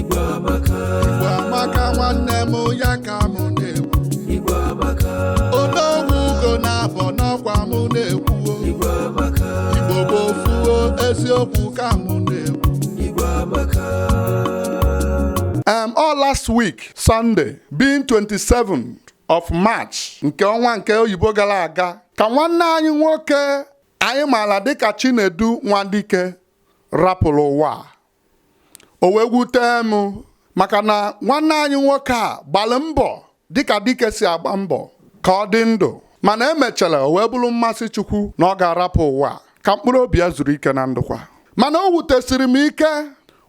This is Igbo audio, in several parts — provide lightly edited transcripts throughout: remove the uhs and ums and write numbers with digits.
Igbo amaka. Igbo amaka, nwanne m, ya ka m na-ekwu. Igbo amaka. Odogwu ugo na-abọ n'ọkwa m na-ekwuo. Igbo amaka. Igbo bụ ofuo, eziokwu ka m na-ekwu. Igbo amaka. All last week, Sunday, being 27th of March, nke ọnwa nke oyibo gara aga, ka nwanne anyị nwoke anyị maara dịka Chinedu Nwadike rapụrụ ụwa a. O wee wute m maka na nwanne anyị nwoke a gbalị mbọ dịka dike si agba mbọ ka ọ dị ndụ, mana emechara o wee bụrụ mmasị Chukwu na ọ ga-arapụ ụwa a. Ka mkpụrụ obi ya zuru ike na ndụkwa. Mana o wutesiri m ike,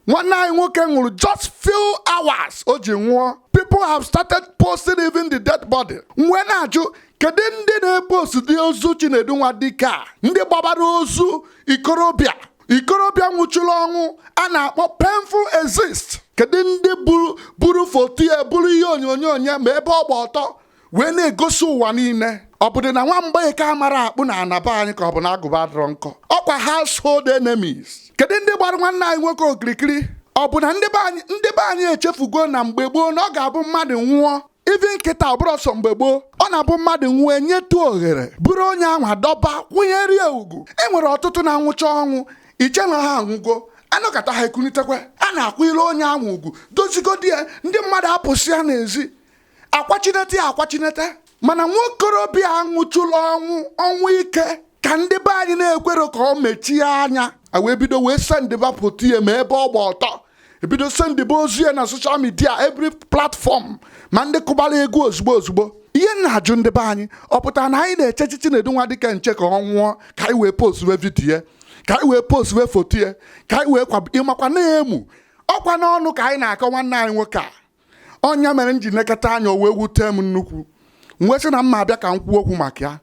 nwanne anyị nwoke nwụrụ, just few hours o ji nwụọ, people have started posting even the dead body. M wee na-ajụ, kedu ndị na-epost dị ozu Chinedu Nwadike a? Ndị gbabara ozu ikorobịa, ikorobịa nwụchiri ọnwụ a na-akpọ painful exit, kedu ndị buru foto ya, buru ihe onyonyo ya ma ebe ọ gba ọtọ wee na-egosi ụwa niile? Ọ bụ dị na nwa mgbeke amara akpụ na anaba anyị, ka ọ bụ na agụba adịrọ nkọ? Ọkwa household enemies. Kedu ndị gbara nwanne anyị nwoke okirikiri? Ọ bụ na ndị be anyị echefugo na mgbe gboo na ọ ga-abụ mmadụ nwụọ, even nkịta, ọ bụrụ ọsọ mgbe gboo, ọ na-abụ mmadụ nwụọ, enyetu ohere bụrụ onye ahụ adọba kwụnyere ya ugwu. E nwere ọtụtụ na-anwụcha ọnwụ, iche na ha anwụgo, anọkọta ha ekunitekwe. A na-akwụnyere onye ahụ ugwu, dozigodi ya, ndị mmadụ apụsị ya n'ezi, akwachinete ya akwachinete. Mana nwokorobịa anwụchụla ọnwụ, ọnwụ ike, ka ndị be anyị na-ekwero ka ọ mechie anya, a wee bido wee sendịba foto ya ma ebe ọ gba ọtọ, ebido sendịba ozu ya na social media, every platform, ma ndị kụbara egwu ozugbo ozugbo. Ihe m na-ajụ ndị be anyị, ọ pụtara na anyị na-eche Chinedu Nwadike nche ka ọ nwụọ ka anyị wee postuwe video ya, ka anyị wee postuwe foto ya, ka anyị wee kwa ịmakwa na-emu ọkwa n'ọnụ ka anyị na-akọ nwanne anyị nwoke a? Ọnya mere m ji nekọta anya, o wee wute m nnukwu. M wee sị na mma abịa ka m kwuo okwu maka ya.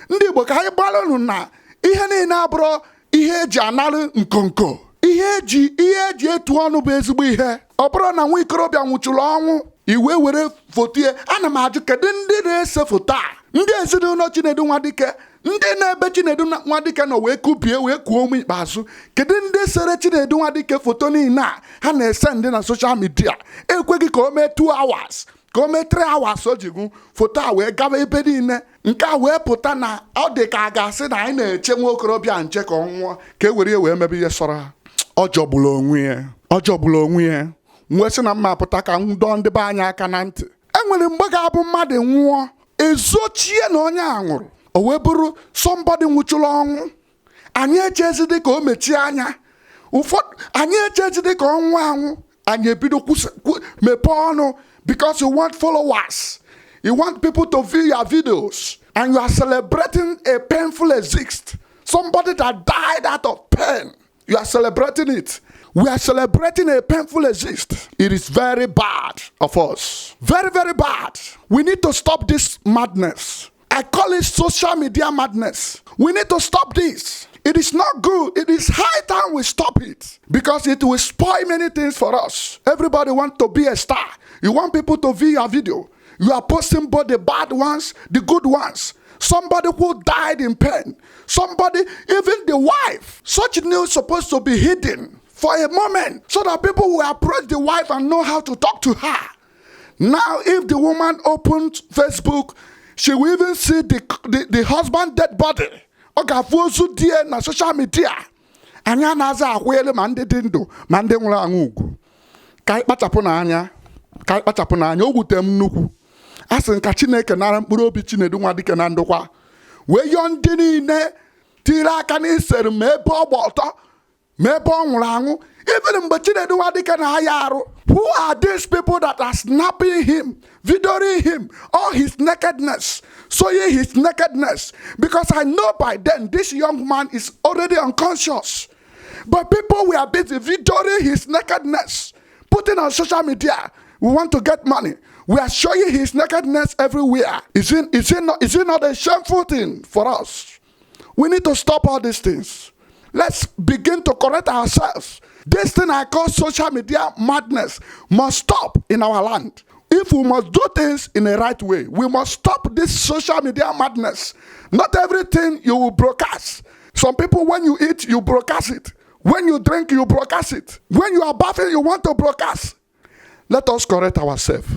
Ndị Igbo, ka anyị gbalụnụ na ihe niile abụrụ ihe eji analụ nkonko, ihe eji etu ọnụ bụ ezigbo ihe. Ọ bụrụ na nwa ikorobịa nwụchuru ọnwụ, iwe were foto ya, ana m ajụ, kedu ndị na-ese foto a? Ndị ezinụlọ Chinedu Nwadike, ndị na-ebe Chinedu Nwadike nọ wee kubie wee kuo ume ikpeazụ, kedu ndị sere Chinedu Nwadike foto niile a ha na-ese ndị na social media? Ekweghị ka o mee 2 hours, ka o mee 3 hours o ji gụ foto a wee gaba ebe niile. Nke a wee pụta na ọ dị ka a ga-asị na anyị na-eche nwa okorobịa nche ka ọ nwụọ ka e were ya wee mebe ihe sọrọ ha. Ọ jọgburu onwe ya, ọ jọgburu onwe ya. M wee sị na mma pụta ka m dọọ ndị be anyị aka na ntị. E nwere mgbe ga-abụ mmadụ nwụọ, ezochie na onye a nwụrụ, o wee bụrụ somebody nwụchuru ọnwụ, anyị echezi dị ka o mechie anya. Ụfọdụ anyị echezi dị ka ọnwụ anwụ, anyị ebido mepee ọnụ because you want followers, you want people to view your videos, and you are celebrating a painful exit, somebody that died out of pain. You are celebrating it. We are celebrating a painful exit. It is very bad of us, very, very bad. We need to stop this madness. I call it social media madness. We need to stop this. It is not good. It is high time we stop it because it will spoil many things for us. Everybody wants to be a star. You want people to view your video. You are posting both the bad ones, the good ones. Somebody who died in pain. Somebody, even the wife. Such news supposed to be hidden for a moment so that people will approach the wife and know how to talk to her. Now, if the woman opened Facebook, she will even see the husband dead body. Ọ ga-afụ ozu di ya na social media. Anyị anaghịzi akwụ elu ma ndị dị ndụ ma ndị nwụrụ anwụ ugwu. Ka anyị kpachapụ n'anya, ka anyị kpachapụ n'anya. O wute m nnukwu. A sị ka Chineke nara mkpụrụ obi Chinedu Nwadike na ndụkwa, wee yọọ ndị niile tiri aka n'isere ma ebe ọ gba ọtọ ma ebe ọ nwụrụ anwụ, even mgbe Chinedu Nwadike na-aya arụ. Who are these people that are snapping him, videoing him, all his nakedness, showing his nakedness? Because I know by then this young man is already unconscious, but people were busy videoing his nakedness, putting on social media. We want to get money. We are showing his nakedness everywhere. Is it not a shameful thing for us? We need to stop all these things. Let's begin to correct ourselves. This thing I call social media madness must stop in our land. If we must do things in the right way, we must stop this social media madness. Not everything you will broadcast. Some people, when you eat, you broadcast it. When you drink, you broadcast it. When you are bathing, you want to broadcast. Let us correct ourselves.